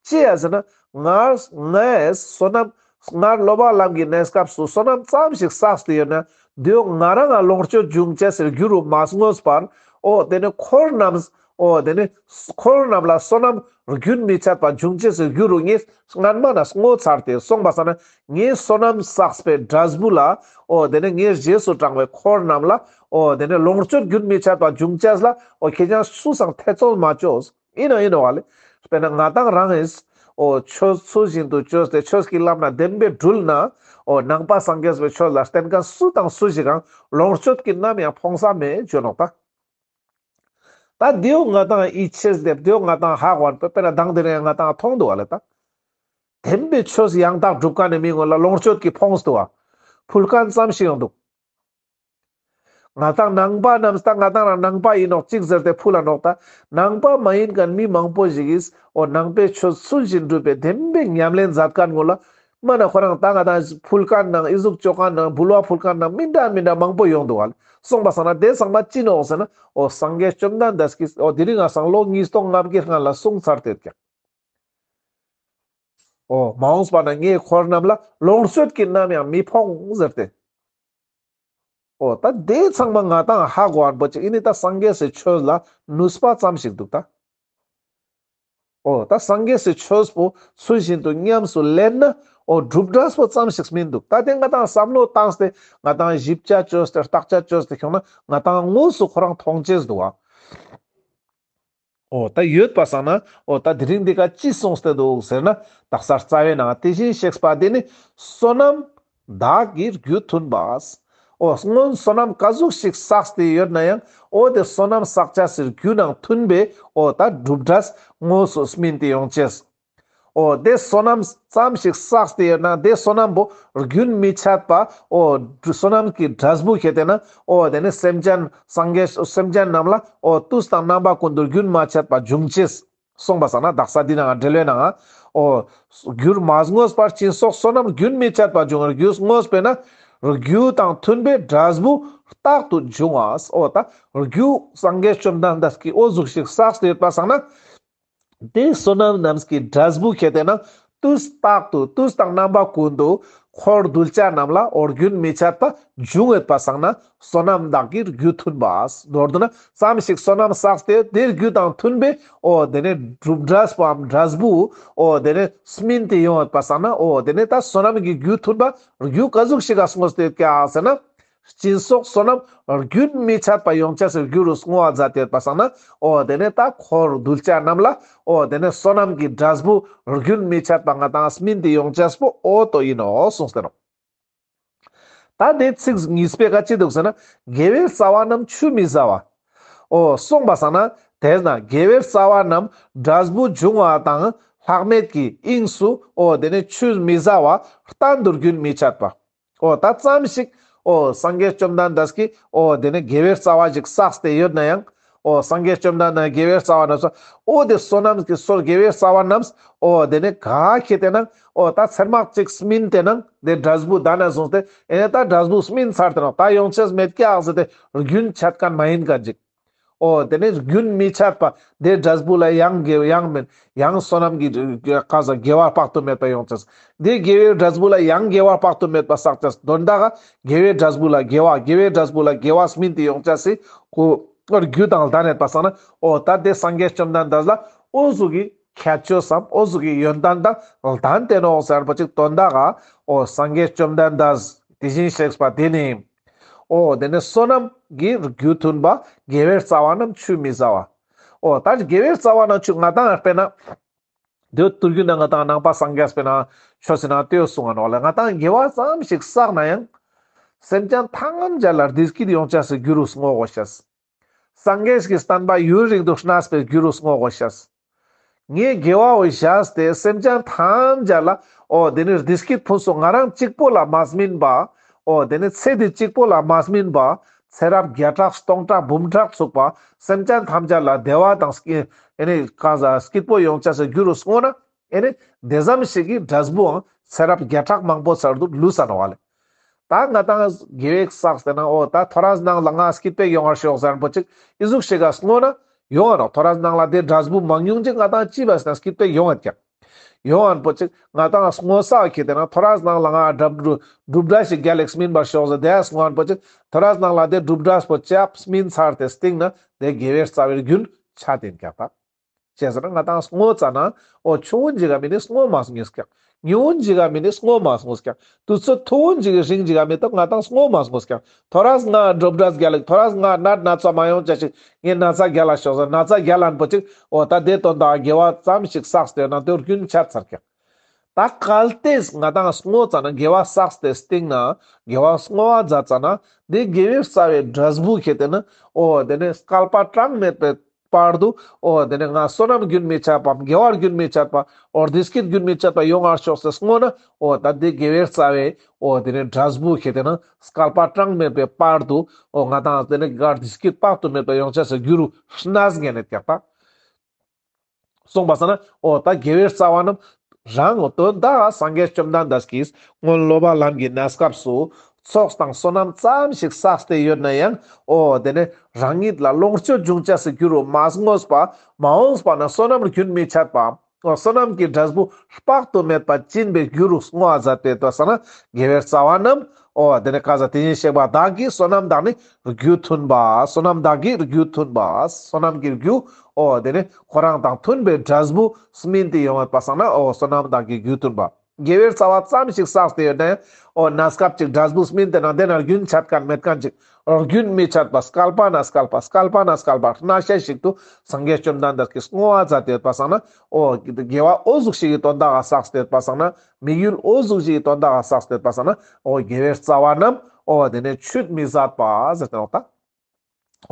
ཅི་ཡ་ཟེར་ན། ངས་ངས་བསོད་ནམས་སྔར་སློབ་པ་ལམ་གྱི་གནས་སྐབས་སུ་བསོད་ནམས་ཙམ་ཞིག་བསགས་ཏེ་ཡོད་ན། དེའོ་ང་རང་ང་ལོངས་སྤྱོད་འབྱུང་བྱེད་སའི་རྒྱུ་རུ་མ་བསྔོས་པར། འོ་དེ་ནི་འཁོར་རྣམས། འོ་དེ་ནི་འཁོར་རྣམས་ལ་བསོད་ནམས་རྒྱུན་མི་འཆད་པ་འབྱུང་བྱེད་སའི་རྒྱུ་རུ་ངས་སྔན་མ་ན་བསྔོས་ཚར་ཏེ་གསུངས་པ་སང་ན། ངས་བསོད་ནམས་བསགས་པའི་འབྲས་བུ་ལ། འོ་དེ་ནི་ངའི་རྗེས་སུ་འབྲང་བའི་འཁོར་རྣམས་ལ། འོ་དེ་ནི་ལོངས་སྤྱོད་རྒྱུན་མི་འཆད་པ་འབྱུང་བྱེད་ལ། འོ་ཁྱེད་ཅག་སུ་སང་ཐེ་ཚོམ་མ་བཅོས། ཡིན་ནོ་ཡིན་ནོ་བ་ལེ། དཔེར་ན་ང་དང་རང་ཨིན། འོ་ཆོས་ཚུལ་བཞིན་དུ་བཅོས་ཏེ་ཆོས་ཀྱི་ལམ་ན་བདེན་པའི་དྲུལ་ན། འོ་ནང་པ་སངས་རྒྱས་པའི་ཆོས་ལ་བརྟེན་མཁན་སུ་དང་སུ་ཞིག་གང་ལོངས་སྤྱོད་ཀྱི་ནམ་ཡང་ཕོངས་ས་མེད་བརྗོད་ནོག་ད། ད་དེའོ་ང་དང་ཡིད་ཆེས་དེ་དེའོ་ང་དང་ཧ་གོ་བ་དཔེར་ན་དང་དེ་རིང་ང་དང་མཐོང་འདུག་བ་ལེ་ད། བདེན་པའི་ཆོས་ཡང་དག་སྒྲུབ་མཁན་ནི་མི་ངོ་ལ་ལོངས་སྤྱོད་ཀྱི་ཕོངས་འདུག་བ། ཕུལ་མཁན་ཙམ་ཞིག་ཡོང་འདུག་ང་དང་ནང་པ་རྣམས་ད་ང་དང་རང་ནང་པ་ཡིན་ནོག་ཅིག་ཟེར་ཏེ་ཕུལ་ལ་ནོག་ད། ནང་པ་མ་ཡིན་མཁན་མི་མང་པོ་ཞིག་གིས་འོ་ནང་པའི་ཆོས་ཚུལ་བཞིན་སྒྲུབ་པའི་བདེན་པའི་ཉམས་ལེན་མཛད་མཁན་ངོ་ལ། མ་ན་ཁོ་རང་ད་ང་དང་ཕུལ་མཁན་ནང་ཨི་ཟུག་བཅོ་མཁན་ནང་འབུལ་བ་ཕུལ་མཁན་ནང་མི་འདྲ་མི་འདྲ་མང་པོ་ཡོང་འདུག་བ་ལེ། གསུངས་པ་སང་ན་དེ་ཚང་མ་ཅི་ནོག་ཟེར་ན། འོ་སངས་རྒྱས་བཅོམ་ལྡན་འདས་ཀྱིས་འོ་དེ་རིང་ང་སང་ལོ་ཉིས་སྟོང་ལྔ་བརྒྱའི་སྔན་ལ་གསུངས་ཚར་ཏེ་ཡོད་ཀྱག་འོ་མ་འོངས་པ་ན་ངའི་འཁོར་རྣམས་ལ་ལོངས་སྤྱོད་ཀྱིས་ནམ་ཡང་མི་ཕོངས་ཟེར་ཏེ། འོ་ད་དེ་ཚང་མ་ང་ཏང་ཧ་གོ་ཨན་པོ་ཅིག་ཨིན་ནི་ད་སངས་རྒྱས་སི་ཆོས་ལ་ནུས་པ་ཙམ་ཞིག་འདུག་ད། འོ་ད་སངས་རྒྱས་སི་ཆོས་པོ་ཚུལ་བཞིན་དུ་ཉམས་སུ་ལེན་ན་འོ་སྒྲུབ་འབྲས་པོ་ཙམ་ཞིག་མིན་འདུག། ད་དེ་ང་ཏང་བསམ་བློ་བཏང་སྟེ་ང་ཏང་ཞིབ་ཆ་བཅོས་ཏེ་བརྟག་དཔྱད་བཅོས་ཏེ་ཁྱོང་ན་ང་ཏང་དངོས་སུ་ཁོ་རང་མཐོང་ཅེས་འདུག་བ། འོ་ད་ཡོད་པ་སང་ན་འོ་ད་དེ་རིང་འདི་ཀ་ཅི་གསུངས་ཏེ་འདུག་ཟེར་ན། དག་ས་རྩ་བའི་ནང་དེ་བཞིན་གཤེགས་པ་དེ་ནི་བསོད་ནམས་དག་གི་རྒྱུ་མཐུན་པ། འོ་སྔོན་བསོད་ནམས་ག་ཟུག་ཞིག་བསགས་ཏེ་ཡོད་ན་ཡང་འོ་དེ་བསོད་ནམས་བསགས་ཅེས་སི་རྒྱུ་ནང་མཐུན་པའི་འོ་ད་སྒྲུབ་འབྲས་དངོས་སུ་སྨིན་ཏེ་ཡོང་ཅེས། འོ་དེ་བསོད་ནམས་ཙམ་ཞིག་བསགས་ཏེ་ཡོད་ན་དེ་བསོད་ནམས་པོ་རྒྱུན་མི་འཆད་པ། འོ་བསོད་ནམས་ཀྱི་འབྲས་བུ་ཁེ་ཏེ་ན་འོ་དེ་ནི་སེམས་ཅན་སངས་རྒྱས་སེམས་ཅན་རྣམས་ལ་འོ་དུས་དང་རྣམ་པ་ཀུན་ཏུ་རྒྱུན་མ་ཆད་པ་འབྱུང་ཅེས། གསུངས་པ་སང་ན་དག་ས་འདི་ནང་འགྲེལ་བའི་ནང་འོ་རྒྱུར་མ་བསྔོས་པར་སྦྱིན་སོགས་བསོད་ནམས་རྒྱུན་མི་འཆད་པ་འབྱུང་བར་རྒྱུ་བསྔོས་པས་ན་རྒྱུ་དང་མཐུན་པའི་འབྲས་བུ་རྟག་ཏུ་འབྱུང་བ། འོ་ད་རྒྱུ་སངས་རྒྱས་བཅོམ་ལྡན་འདས་ཀྱིས་འོ་ཟུག་ཞིག་བསགས་ཏེ་ཡོད་པ་སང་ན། དེ་བསོད་ནམས་རྣམས་ཀྱི་འབྲས་བུ་ཁེ་ཏེ་ན་དུས་རྟག་ཏུ་དུས་དང་རྣམ་པ་ཀུན་ཏུ་འཁོར་གདུལ་བྱ་རྣམས་ལ་འོ་རྒྱུན་མི་འཆད་པ་འབྱུང་ཡོད་པ་སང་ན་བསོད་ནམས་དག་གི་རྒྱུ་མཐུན་པ། མདོར་བསྡུ་ན་ཙམ་ཞིག་བསོད་ནམས་བསགས་ཏེ་དེ་རྒྱུ་དང་མཐུན་པའི་འོ་དེ་ནི་སྒྲུབ་འབྲས་པའམ་འབྲས་བུ་འོ་དེ་ནི་སྨིན་ཏེ་ཡོང་ཡོད་པ་སང་ན་འོ་དེ་ནི་ད་བསོད་ནམས་ཀྱི་རྒྱུ་མཐུན་པ་རྒྱུ་ག་ཟུག་ཞིག་ག་བསྔོས་ཏེ་ཡོད་ཀྱག་ཟེར་ན། སྦྱིན་སོགས་བསོད་ནམས་རྒྱུན་མི་འཆད་པ་ཡོང་ཅེས་སི་རྒྱུ་རུ་བསྔོ་བ་མཛད་དེ་ཡོད་པ་སང་ན། འོ་དེ་ནི་ད་འཁོར་གདུལ་བྱ་རྣམས་ལ་འོ་དེ་ནི་བསོད་ནམས་ཀྱི་འབྲས་བུ་རྒྱུན་མི་འཆད་པ་ང་ཏང་སྨིན་ཏེ་ཡོང་ཅེས་པོ་འོ་དོ་ཡིན་ནོ་གསུངས་ཏེ་ནོ། ད་དེ་ཚིག་གཉིས་པའི་ཀ་ཅི་འདུག་ཟེར་ན། དགེ་བའི་རྩ་བ་རྣམས་ཆུད་མི་ཟ་བ། འོ་གསུངས་པ་སང་ན་དེས་ན་དགེ་བའི་རྩ་བ་རྣམས་འབྲས་བུ་འབྱུང་བ་དང་ལྷག་མེད་ཀྱི་དབྱིངས་སུ་འོ་དེ་ནི་ཆུད་མི་ཟ་བ་གཏན་དུ་རྒྱུན་མི་འཆད་པ། འོ་ད་ཙམ་ཞིག་འོ་སངས་རྒྱས་བཅོམ་ལྡན་འདས་ཀྱིས་འོ་དེ་ནི་དགེ་བའི་རྩ་བ་ཞིག་བསགས་ཏེ་ཡོད་ན་ཡང་། འོ་སངས་རྒྱས་བཅོམ་ལྡན་འདས་དགེ་བའི་རྩ་བ་རྣམས་སོ། འོ་དེ་བསོད་ནམས་ཀྱི་སོ་དགེ་བའི་རྩ་བ་རྣམས་འོ་དེ་ནི་ག་ཁེ་ཏེ་ན་འོ་ད་ཚེར་མ་གཅིག་སྨིན་ཏེ་ན་དེ་འབྲས་བུ་ད་ན་བཟུང་སྟེ་ཨེ་ནི་ད་འབྲས་བུ་སྨིན་ཚར་ཏེ་ན་ད་ཡོང་ཅེས་མེད་ཀྱག་ཟེར་ཏེ་རྒྱུན་ཆད་མཁན་མ་ཡིན་མཁན་ཅིག། འོ་དེ་ནི་རྒྱུན་མི་འཆད་པ་དེ་འབྲས་བུ་ལ་ཡང་དགེ་ཡང་མིན་ཡང་བསོད་ནམས་ཀྱི་ཀ་ཟ་དགེ་བ་དཔག་ཏུ་མེད་པ་ཡོང་ཅེས། དེ་དགེ་བའི་འབྲས་བུ་ལ་ཡང་དགེ་བ་དཔག་ཏུ་མེད་པ་བསགས་ཅེས་དོན་དག་ག་དགེ་བའི་འབྲས་བུ་ལ་དགེ་བ་དགེ་བའི་འབྲས་བུ་ལ་དགེ་བ་སྨིན་ཏེ་ཡོང་ཅེས་སི་གོ་རྒྱུ་དང་ལྡན་ཡོད་པ་སང་ན་འོ་ད་དེ་སངས་རྒྱས་བཅོམ་ལྡན་འདས་ལ་འོ་ཟུག་གི་ཁྱད་ཆོས་སམ་འོ་ཟུག་གི་ཡོན་ཏན་དང་ལྡན་ཏེ་ནོ་ཟེར་པོ་ཅིག་དོན་དག་ག་འོ་སངས་རྒྱས་བཅོམ་ལྡན་འདས་དེ་བཞིན་གཤེགས་པ་དེ་ནི། འོ་དེ་ནི་བསོད་ནམས་ཀྱི་རྒྱུ་མཐུན་པ་དགེ་བའི་རྩ་བ་རྣམས་ཆུད་མི་ཟ་བ། འོ་ད་དགེ་བའི་རྩ་བ་རྣམས་ཆུད་ང་ཏང་དཔེར་ན། དེ་དུས་རྒྱུན་ན་ང་ཏང་ནང་པ་སངས་རྒྱས་པའི་ནང་ཆོས་སི་ནང་དེ་གསུངས་ནོག་ལེ། ང་ཏང་དགེ་བ་ཙམ་ཞིག་བསགས་ན་ཡང་། སེམས་ཅན་ཐམས་ཅད་ལ་བདེ་སྐྱིད་ཡོང་ཅེས་སི་རྒྱུ་རུ་བསྔོ་དགོས་ཤེས། སངས་རྒྱས་ཀྱི་བསྟན་པ་ཡུན་རིང་དུ་གནས་པའི་རྒྱུ་རུ་བསྔོ་དགོས་ཤེས། ངས་དགེ་བ་བོ་བཞག་སྟེ་སེམས་ཅན་ཐམས་ཅད་ལ་འོ་དེ་ནི་བདེ་སྐྱིད་ཕུན་སུམ་ང་རང་གཅིག་པོ་ལ་མ་སྨིན་པ། འོ་དེ་ནི་ཚེ་འདི་གཅིག་པོ་ལ་མ་སྨིན་པ། ཚེ་རབས་བརྒྱ་ཕྲག་སྟོང་ཕྲག་འབུམ་ཕྲག་ཚུགས་པ་སེམས་ཅན་ཐམས་ཅད་ལ་བདེ་བ་དང་སྐྱིད་ཨེ་ནི་གང་ཟག་སྐྱིད་པོ་ཡོང་ཅེས་སི་རྒྱུ་རུ་བསྔོ་ན། ཨེ་ནི་དེ་ཙམ་ཞིག་གི་འབྲས་བུའང་ཚེ་རབས་བརྒྱ་ཕྲག་མང་པོ་ཚར་དུ་ལུས་ས་ནོག་ལེ། ད་ང་ཏང་དགེ་བའི་བསགས་ཏེ་ན་འོ་ད་ཐོ་རས་ནང་ལ་ང་སྐྱིད་པོ་ཡོང་བར་ཤོག་ཟེར་པོ་ཅིག་ཨི་ཟུག་ཞིག་ག་བསྔོ་ན་ཡོང་ང་ནོག། ཐོ་རས་ནང་ལ་དེ་འབྲས་བུ་མང་ཉུང་ཅིག་ང་ཏང་ཅི་བས་ན་སྐྱིད་པོ་ཡོང་ང་ཀྱག། ཡོང་ང་པོ་ཅིག་ང་ཏང་བསྔོ་ས་ཁེ་ཏེ་ན་ཐོ་རས་ནང་ལ་ང་སྒྲུབ་སྒྲུབ་འབྲས་ཤིག་རྒྱལ་ལེགས་སྨིན་པར་ཤོག་ཟེར་དེ་བསྔོ་ང་པོ་ཅིག་ཐོ་རས་ནང་ལ་དེ་སྒྲུབ་འབྲས་པོ་ཅིག་སྨིན་ཚར་ཏེ་སྟིང་ན་དེ་དགེ་བའི་རྩ་བའི་རྒྱུན་ཆད་དེ་ཀྱག་ད། ཅི་ཟེར་ན་ང་ཏང་བསྔོ་ཙ་ན་འོ་ཆུང་ངུན་ཞིག་ག་མེན་ནི་བསྔོ་མ་བསྔོས་ཀྱག། ཉུང་ངུན་ཞིག་ག་མེན་ནི་བསྔོ་མ་བསྔོས་ཀྱག། དུས་ཚོད་ཐུང་ངུན་ཞིག་གི་རིང་ཞིག་ག་མེན་ཏོག་ང་ཏང་བསྔོ་མ་བསྔོས་ཀྱག། ཐོ་རས་ང་སྒྲུབ་འབྲས་རྒྱལ་ལེགས། ཐོ་རས་ང་ནད་ན་ཚ་མ་ཡོང་ཅེས་ཤིག། ངའི་ན་ཚ་རྒྱལ་ལ་ཤོག་ཟེར། ན་ཚ་རྒྱལ་ལ་ན་པོ་ཅིག་འོ་ད་དེ་དོན་དག་དགེ་བ་ཙམ་ཞིག་བསགས་ཏེ་ན་དེ་རྒྱུན་ཆད་ཚར་ཀྱག། ད་གལ་ཏེ་ང་ཏང་བསྔོ་ཙ་ན་དགེ་བ་བསགས་ཏེ་སྟིང་ན་དགེ་བ་བསྔོ་བ་མཛད་ཙ་ན་དེ་དགེ་བའི་རྩ་བའི་འབྲས་བུ་ཁེ་ཏེ་ན་འོ་དེ་ནི་བསྐལ་པ་གྲངས་མེད་པའི་བར་དུ་འོ་དེ་ནི་ང་བསོད་ནམས་རྒྱུན་མི་ཆད་པའམ་དགེ་བ་རྒྱུན་མི་ཆད་པ་འོ་བདེ་སྐྱིད་རྒྱུན་མི་ཆད་པ་ཡོང་བར་ཤོག་ཟེར་བསྔོ་ན་འོ་ད་དེ་དགེ་བའི་རྩ་བའི་འོ་དེ་ནི་འབྲས་བུ་ཁེ་ཏེ་ན་བསྐལ་པ་གྲངས་མེད་པའི་བར་དུ་འོ་ང་ཏང་དེ་ནི་ག་བདེ་སྐྱིད་དཔག་ཏུ་མེད་པ་ཡོང་ཅེས་སི་རྒྱུ་རུ་གནས་ཉན་ནེ་ཀྱག་ད། གསུངས་པ་སང་ན་འོ་ད་དགེ་བའི་རྩ་བ་རྣམས་རང་འོ་དོན་དག་སངས་རྒྱས་བཅོམ་ལྡན་འདས་ཀྱིས་སྔོན་སློབ་པ་ལམ་གྱི་གནས་སྐབས་སུ་ཚོགས་དང་བསོད་ནམས་ཙམ་ཞིག་བསགས་ཏེ་ཡོད་ན་ཡང་འོ་དེ་ནི་རང་ཉིད་ལ་ལོངས་སྤྱོད་འབྱུང་ཅེས་སི་རྒྱུ་རུ་མ་བསྔོས་པ་མ་འོངས་པ་ན་བསོད་ནམས་རྒྱུན་མི་ཆད་པ། འོ་བསོད་ནམས་ཀྱི་འབྲས་བུ་དཔག་ཏུ་མེད་པ་སྦྱིན་པའི་རྒྱུ་རུ་བསྔོ་བ་མཛད་པའི་དོ་ས་ན་དགེ་བའི་རྩ་བ་རྣམས། འོ་དེ་ནས་ཀ་ཟ་དེ་བཞིན་གཤེགས་པ་བདག་གི་བསོད་ནམས་དག་ནི་རྒྱུ་མཐུན་པ། བསོད་ནམས་དག་གི་རྒྱུ་མཐུན་པ། བསོད་ནམས་ཀྱི་རྒྱུ། འོ་དེ་ནས་ཁོ་རང་དང་མཐུན་པའི་འབྲས་བུ་སྨིན་ཏེ་ཡོང་བ་སང་ན། འོ་བསོད་ནམས་དག་གི་རྒྱུ་མཐུན་པ། དགེ་བའི་རྩ་བ་ཙམ་ཞིག་བསགས་ཏེ་ཡོད་ན་ཡང་། འོ་གནས་སྐབས་ཅིག་འབྲས་བུ་སྨིན་ཏེ་ན་དེ་ན་རྒྱུན་ཆད་མཁན་མེད་མཁན་ཅིག་རྒྱུན་མི་འཆད་པ་བསྐལ་པ་ན་བསྐལ་པ་བསྐལ་པ་ན་བསྐལ་པ་ན་ཤས་ཤིག་ཏུ་སངས་རྒྱས་བཅོམ་ལྡན་འདས་ཀྱིས་བསྔོ་བ་མཛད་དེ་ཡོད་པ་སང་ན། འོ་དགེ་བ་འོ་ཟུག་ཞིག་གི་དོན་དག་ག་བསགས་ཏེ་ཡོད་པ་སང་ན། དམིགས་ཡུལ་འོ་ཟུག་ཞིག་གི་དོན་དག་ག་བསགས་ཏེ་ཡོད་པ་སང་ན། འོ་དགེ་བའི་རྩ་བ་རྣམས་འོ་དེ་ནས་ཆུད་མི་ཟ་བ་ཟེར་ཏེ་ནོག་ད།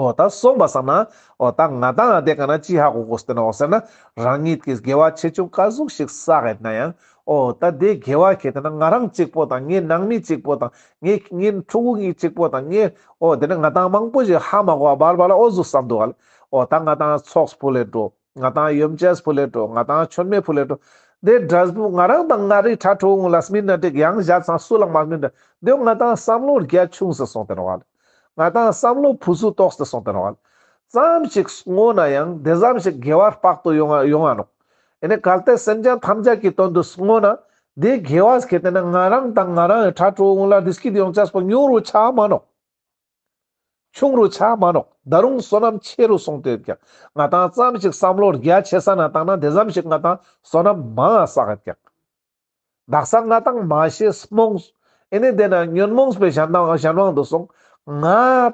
འོ་ད་སོང་པ་སང་ན། འོ་ད་ང་དང་དེ་ག་ན་ཅི་ཧ་གོ་དགོས་ཏེ་ནོག་ཟེར་ན། རང་ཉིད་ཀྱིས་དགེ་བ་ཆེ་ཆུང་ག་ཟུག་ཞིག་བསགས་ཡོད་ན་ཡང་། འོ་ད་དེ་དགེ་བ་ཁེ་ཏེ་ན་ང་རང་གཅིག་པོ་དང་ངའི་ནང་མི་གཅིག་པོ་དང་། ངའི་ངའི་ཕྲུ་གུ་གཅིག་པོ་དང་ངའི། འོ་དེ་ནས་ང་དང་མང་པོ་ཞིག་ཧ་མ་གོ་བ་བར་བར་ལ་འོ་ཟུག་བསམ་འདུག་ག་ལེ། འོ་ད་ང་དང་ཚོགས་ཕུལ་ལེ་འགྲོ། ང་དང་ཡོན་ཆབ་ཕུལ་ལེ་འགྲོ། ང་དང་མཆོད་མེ་ཕུལ་ལེ་འགྲོ། དེ་འབྲས་བུ་ང་རང་དང་ང་རི་ཕྲུ་གུ་ལ་སྨིན་ན་འགྲིག་ཡང་གཞན་སང་སུ་ལ་མ་སྨིན་འགྲིག་དེ་ང་དང་བསམ་བློ་རྒྱ་ཆུང་སེ་སོང་སྟེ་ནོག་ག་ལེ། ང་དང་བསམ་བློ་ཕུ་སུ་ཏོགས་ཏེ་སོང་སྟེ་ནོག་ག་ལེ། ཙམ་ཞིག་བསྔོ་ན་ཡང་དེ་ཙམ་ཞིག་དགེ་བ་དཔག་ཏུ་ཡོང་ང་ཡོང་ང་ནོག་ཨེ་ནས་གལ་ཏེ་སེམས་ཅན་ཐམས་ཅད་ཀྱི་དོན་དུ་བསྔོ་ན། དེ་དགེ་བ་ཁེ་ཏེ་ན་ང་རང་དང་ང་རང་གི་ཕྲུ་གུ་ལ་བདེ་སྐྱིད་ཡོང་ཅེས་པོ་ཉུང་རུ་ཆ་མ་ནོག་ཆུང་རུ་ཆ་མ་ནོག་ད་རུང་བསོད་ནམས་ཆེ་རུ་སོང་སྟེ་ཡོད་ཀྱག་ང་དང་ཙམ་ཞིག་བསམ་བློ་རྒྱ་ཆེ་ས་ན་བཏང་ན་དེ་ཙམ་ཞིག་ང་དང་བསོད་ནམས་མང་ང་བསགས་ཡོད་ཀྱག་དག་ས་ང་དང་མ་ཤེས་རྨོངས། ཨེ་ནས་དེ་ན་ཉོན་མོངས་པའི་གཞན་དབང་གཞན་དབང་དུ་སོང་། ང་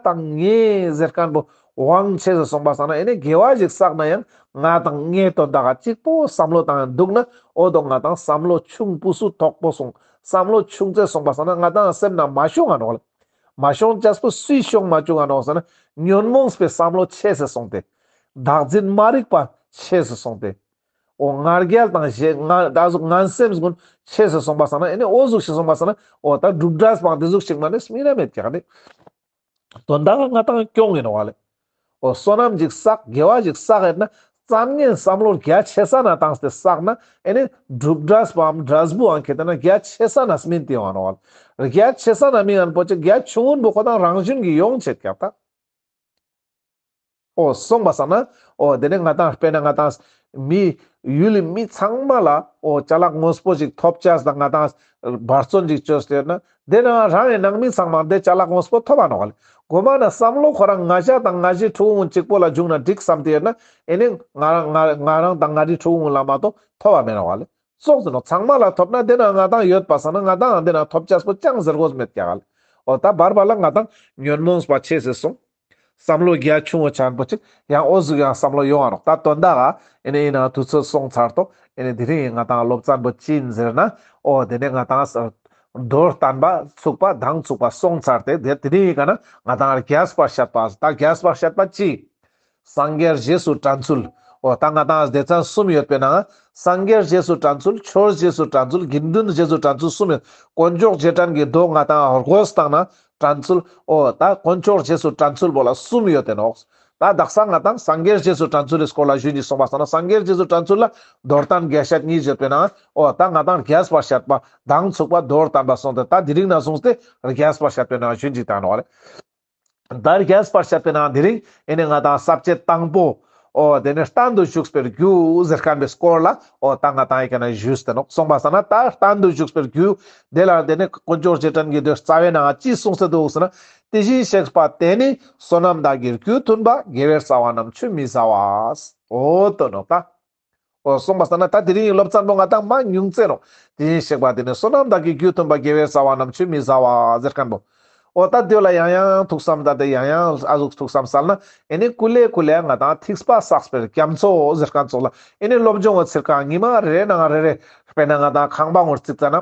དང་ངའི་ཟེར་མཁན་པོ་དབང་ཆེ་སེ་སོང་པ་སང་ན། ཨེ་ནས་དགེ་བ་ཞིག་བསགས་ན་ཡང་ང་དང་ངའི་དོན་དག་ག་གཅིག་པོ་བསམ་བློ་བཏང་འདུག་ན། འོ་དོ་ང་དང་བསམ་བློ་ཆུང་ཕུ་སུ་ཐོག་པོ་སོང་། བསམ་བློ་ཆུང་ཙེ་སོང་པ་སང་ན་ང་དང་སེམས་ན་མ་ཤོང་ང་ནོག་ལེ། མ་ཤོང་ཅེས་པོ་སུས་ཤོང་མ་བཅུག་ག་ནོག་ཟེར་ན། ཉོན་མོངས་པའི་བསམ་བློ་ཆེ་སེ་སོང་སྟེ། བདག་འཛིན་མ་རིག་པ་ཆེ་སེ་སོང་སྟེ། འོ་ང་རྒྱལ་དང་ཞེ་ང་ད་ཟུག་ངན་སེམས་ཀུན་ཆེ་སེ་སོང་པ་སང་ན། ཨེ་ནས་འོ་ཟུག་ཞིག་སོང་པ་སང་ན། འོ་ད་སྒྲུབ་འབྲས་པའང་དེ་ཟུག་ཞིག་མ་ནས་སྨིན་ན་མེད་ཀྱག་ནི། དོན་དག་ང་དང་སྐྱོང་ཡིན་ནོག་ག་ལེ། འོ་བསོད་ནམས་ཅིག་བསགས། དགེ་བ་ཅིག་བསགས་ཡོད་ན། ཙམ་ངན་བསམ་བློ་རྒྱ་ཆེ་ས་ན་བཏང་སྟེ་བསགས་ན། ཨེ་ནས་སྒྲུབ་འབྲས་པའམ་འབྲས་བུའང་ཁེ་ཏེ་ན་རྒྱ་ཆེ་ས་ན་སྨིན་ཏེ་ཡོང་ང་ནོག་ག་ལེ། རྒྱ་ཆེ་ས་ན་མི་ངན་པོ་ཅིག་རྒྱ་ཆུང་ངུན་པོ་ཁོ་དང་རང་བཞིན་གྱི་ཡོང་ཆེད་ཀྱག་ད། འོ་སོང་པ་སང་ན། འོ་དེ་ནས་ང་དང་དཔེར་ན་ང་དང་མི་ཡུལ་ལི་མི་ཚང་མ་ལ་འོ་ཅ་ལག་དངོས་པོ་ཞིག་ཐོབ་ཅེས་དང་ང་དང་འབད་བརྩོན་ཞིག་བཅོས་ཏེ་ཡོད་ན། དེ་ན་རང་གི་ནང་མི་ཚང་མ་དེ་ཅ་ལག་དངོས་པོ་ཐོབ་པ་ནོག་ག་ལེ། གོ་མ་ན་བསམ་བློ་ཁོ་རང་ང་ཞ་དང་ང་ཞའི་ཕྲུ་གུ་གཅིག་པོ་ལ་བྱུང་ན་འགྲིག་བསམ་སྟེ་ཡོད་ན། ཨེ་ནས་ང་རང་ང་ང་རང་དང་ང་རིའི་ཕྲུ་གུ་ལ་མ་གཏོགས་ཐོབ་པ་མེད་ནོག་ག་ལེ། ཙོགས་ཟེར་ནོག་ཚང་མ་ལ་ཐོབ་ན་དེ་ན་ང་དང་ཡོད་པ་སང་ན་ང་དང་དེ་ན་ཐོབ་ཅེས་པོ་ཅང་ཟེར་དགོས་མེད་ཀྱག་ག་ལེ། འོ་ད་བར་བར་ལ་ང་དང་ཉོན་མོངས་པ་ཆེ་སེ་སོང་། བསམ་བློ་རྒྱ་ཆུང་བོ་ཆེན་པོ་ཅིག་ཡང་འོ་ཟུག་ཡང་བསམ་བློ་ཡོང་ང་ནོག་ད་དོན་དག་ག་ཨེ་ནས་ཡིན་ན་དུས་ཚོད་སོང་ཚར་ཏོ། ཨེ་ནས་དེ་རིང་ང་དང་སློབ་ཚན་པོ་ཅི་ཡིན་ཟེར་ན། འོ་དེ་ནས་ང་དང་མདོར་བསྟན་པ་ཚུགས་པ་དང་ཚུགས་པ་སོང་ཚར་ཏེ། དེ་དེ་རིང་ཡིན་ཀ་ན་ང་དང་རྒྱས་པར་བཤད་པ། ད་རྒྱས་པར་བཤད་པ་ཅི། སངས་རྒྱས་རྗེས་སུ་དྲན་ཚུལ། འོ་ད་ང་དང་སྡེ་ཚན་གསུམ་ཡོད་པའི་ནང་སངས་རྒྱས་རྗེས་སུ་དྲན་ཚུལ། ཆོས་རྗེས་སུ་དྲན་ཚུལ། དགེ་འདུན་རྗེས་སུ་དྲན་ཚུལ་གསུམ་ཡོད། དཀོན་མཆོག་རྗེས་དྲན་གྱི་མདོ་ང་དང་དགོས་བཏང་ན་དྲན་ཚུལ། འོ་ད་དཀོན་མཆོག་རྗེས་སུ་དྲན་ཚུལ་བོ་ལ་གསུམ་ཡོད་དེ་ནོག་ད་དག་ས་ང་དང་སངས་རྒྱས་རྗེས་སུ་དྲན་ཚུལ་ལི་སྐོར་ལ་ཞུ་ནི་སོང་པ་སང་ན། སངས་རྒྱས་རྗེས་སུ་དྲན་ཚུལ་ལ་མདོར་བསྟན་རྒྱས་བཤད་གཉིས་ཡོད་པའི་ནང་། འོ་ད་ང་དང་རྒྱས་པར་བཤད་པ་དང་ཚུགས་པ་མདོར་བསྟན་པ་སོང་སྟེ། ད་དེ་རིང་ན་བཟུང་སྟེ་རྒྱས་པར་བཤད་པའི་ནང་ཞུ་ཅིག་བཏང་ནོག་ལེ། ད་རྒྱས་པར་བཤད་པའི་ནང་དེ་རིང་ཨེ་ནས་ང་དང་ས་བཅད་དང་པོ། འོ་དེ་ནས་བརྟན་དུ་བཞུགས་པའི་རྒྱུ་ཟེར་མཁན་པོའི་སྐོར་ལ། འོ་ད་ང་དང་ཨེ་ཀ་ན་ཞུས་ཏེ་ནོག་སོང་པ་སང་ན་ད་བརྟན་དུ་བཞུགས་པའི་རྒྱུ། དེ་ལ་དེ་ནས་དཀོན་མཆོག་རྗེས་དྲན་གྱི་མདོའི་རྩ་བའི་ནང་ཅི་གསུངས་ཏེ་འདུག་ཟེར་ན། དེ་བཞིན་གཤེགས་པ་དེ་ནི་བསོད་ནམས་དག་གི་རྒྱུ་མཐུན་པ། དགེ་བའི་རྩ་བ་རྣམས་ཆུད་མི་ཟ་བ། འོ་དོ་ནོག་ད། འོ་སོང་པ་སང་ན་ད་དེ་རིང་གི་སློབ་ཚན་པོ་ང་དང་མ་ཉུང་ཙེ་ནོག་དེ་བཞིན་གཤེགས་པ་དེ་ནི་བསོད་ནམས་དག་གི་རྒྱུ་མཐུན་པ། དགེ་བའི་རྩ་བ་རྣམས་ཆུད་མི་ཟ་བ་ཟེར་མཁན་པོ། འོ་ད་དེ་ལ་ཡང་ཡང་ཐུགས་བསམ་ད་དེ་ཡང་ཡང་ཨ་ཟུག་ཐུགས་བསམ་སལ་ན། ཨེ་ནས་ཀུ་ལེ་ཀུ་ལེ་ང་དང་ཐིགས་པ་བསགས་པའི་རྒྱ་མཚོ་ཟེར་མཁན་ཙོགས་ལ། ཨེ་ནས་སློབ་སྦྱོང་བ་ཚིར་ཁ་ཉི་མ་རེ་རེ་ནང་རེ་རེ། དཔེར་ན་ང་དང་ཁང་པ་ངོ་རྩིག་ཙ་ན།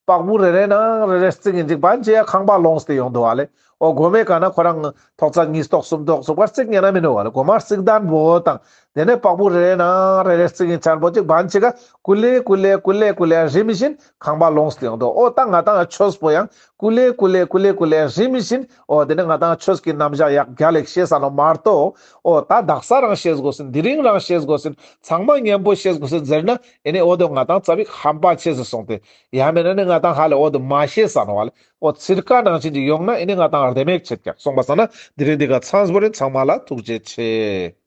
པག་བུ་རེ་རེ་ནང་རེ་རེ་རྩིག་ཡིན་ཅིག་བན་ཅིག་ཡ་ཁང་པ་ལོངས་ཏེ་ཡོང་འདུག་བ་ལེ། འོ་གོ་མའི་ཀ་ན་ཁོ་རང་ཐོག་ཚད་གཉིས་ཐོག་གསུམ་ཐོག་ཚུགས་པར་རྩིག་ཉན་ན་མི་འདུག་བ་ལེ། གོ་མ་རྩིག་དང་པོ་དང་། དེ་ནས་པག་བུ་རེ་རེ་ནང་རེ་རེ་རྩིག་ཡིན་ཆེན་པོ་ཅིག་བན་ཅིག་ག་ཀུ་ལེ་ཀུ་ལེ་ཀུ་ལེ་ཀུ་ལེ་རིམ་བཞིན་ཁང་པ་ལོངས་ཏེ་ཡོང་འདུག་འོ་ད་ང་དང་ཆོས་པོ་ཡང་ཀུ་ལེ་ཀུ་ལེ་ཀུ་ལེ་ཀུ་ལེ་རིམ་བཞིན། འོ་དེ་ནས་ང་དང་ཆོས་ཀྱི་རྣམ་གཞག་ཡག་རྒྱལ་ལེགས་ཤེས་ས་ནོག་མ་གཏོགས། འོ་ད་དག་ས་རང་ཤེས་དགོས་ཟིན། དེ་རིང་རང་ཤེས་དགོས་ཟིན། ཚང་མ་མཉམ་པོ་ཤེས་དགོས་ཟིན་ཟེར་ན། ཨེ་ནས་འོ་དོ་ང་དང་ཙ་པིག་ཧམ་པ་ཆེ་སེ་སོང་སྟེ། ཡང་མེད་ན་ནི་ང་དང་ཧ་ལས་འོ་དོ་མ་ཤེས་ས་ནོག་བ་ལེ། འོ་ཚིར་ཁ་ནང་བཞིན་ཅིག་ཡོང་ན་ཨེ་ནས་ང་དང་རྡེ་མེག་ཆེད་ཀྱག་སོང་པ་སང་ན་དེ་རིང་འདི་ག་ཚང་བོ་རེ་ཚང་མ་ལ་ཐུགས་རྗེ་ཆེ།